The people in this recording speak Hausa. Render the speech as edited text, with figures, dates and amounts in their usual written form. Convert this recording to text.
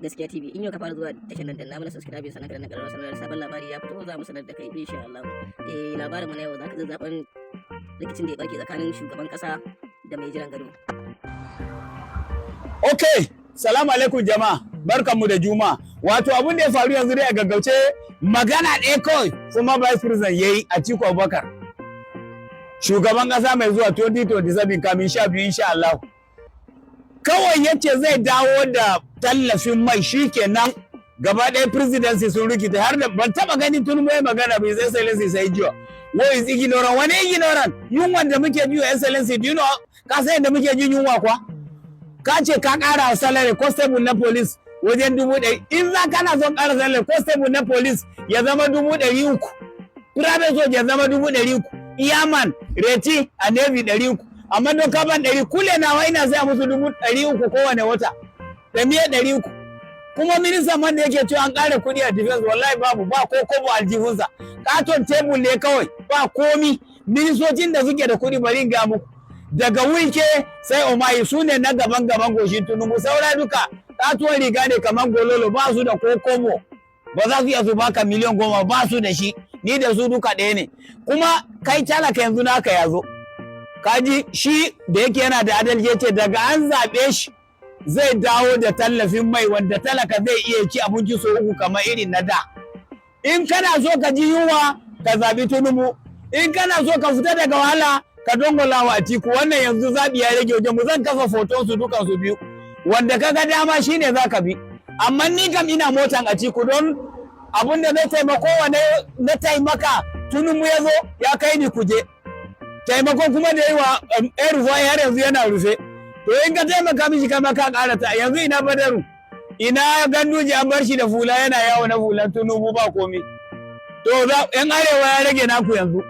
Gaskiya TV. In yau ka fara zuwa tashar nan, danna mana subscribe, sannan ka danna ƙararrawar sanar. Sabon labari ya fito, za mu sanar da kai insha Allah. Eh, labarin mu na yau, zaka zazzafan rikicin da ya barke tsakanin shugaban kasa da mai jiran gado. Ok, salamu alaikum jama'a, barkanmu da juma'a. Wato abin da ya faru yanzu dai a gaggauce, magana ɗaya kawai kuma Vice President yayi, Atiku Abubakar. Shugaban ƙasa mai zuwa 2027 kamin 12 insha Allah. Kawai yace zai dawo da tallafin mai, shikenan gaba ɗaya presidency sun rikita. Har da ban taba ganin tun mai magana bai zai Excellency sai jiya. Who is ignorant? Wani ignorant? Yunwan da muke biyo, Excellency, do you know, ka san yadda muke jin yunwa kuwa? Ka ce ka ƙara salary constable na police wajen 100,000. In za kana son ƙara salary constable na police ya zama 300,000, private soja ya zama 300,000, airman retired a navy 300,000. Amma don ka ban 100 kule nawa, ina saya musu 300,000 kowane wata da miye 300. Kuma ministan man da yake cewa an ƙara kuɗi a defense, wallahi babu, ba ko kobo aljihunsa, katon tebul ne kawai, ba komi. Ministocin da suke da kuɗi, bari in ga muku, daga Wike sai Umahi, su ne na gaban gaban goshin Tinubu. Saura duka katuwar riga ne kamar gololo, ba su da ko kobo, ba za su iya su baka miliyan 10, ba su da shi. Ni da su duka ɗaya ne. Kuma kai talaka, yanzu naka ya zo. Kaji shi da yake yana da adalci, yace daga an zaɓe shi zai dawo da tallafin mai wanda talaka zai iya ci abinci sau uku kamar irin na da. In kana so ka ji yunwa, ka zaɓi Tinubu. In kana so ka fita daga wahala, ka dongola wa Atiku. Wannan yanzu zaɓi ya rage wajen mu. Zan kafa foton su dukan su biyu, wanda kaga dama shine za ka bi. Amma ni kam ina motan Atiku, don abun da zai taimako wa na taimaka Tinubu ya zo ya kai ni Kuje. Taimakon kuma da yi wa El-Rufai har yanzu yana rufe. To in ka taimaka mishi, kama ka ƙara ta. Yanzu ina Badaru, ina Ganduje? An bar shi da fula yana yawo na fulan Tinubu, ba komi. To yan arewa, ya rage naku yanzu.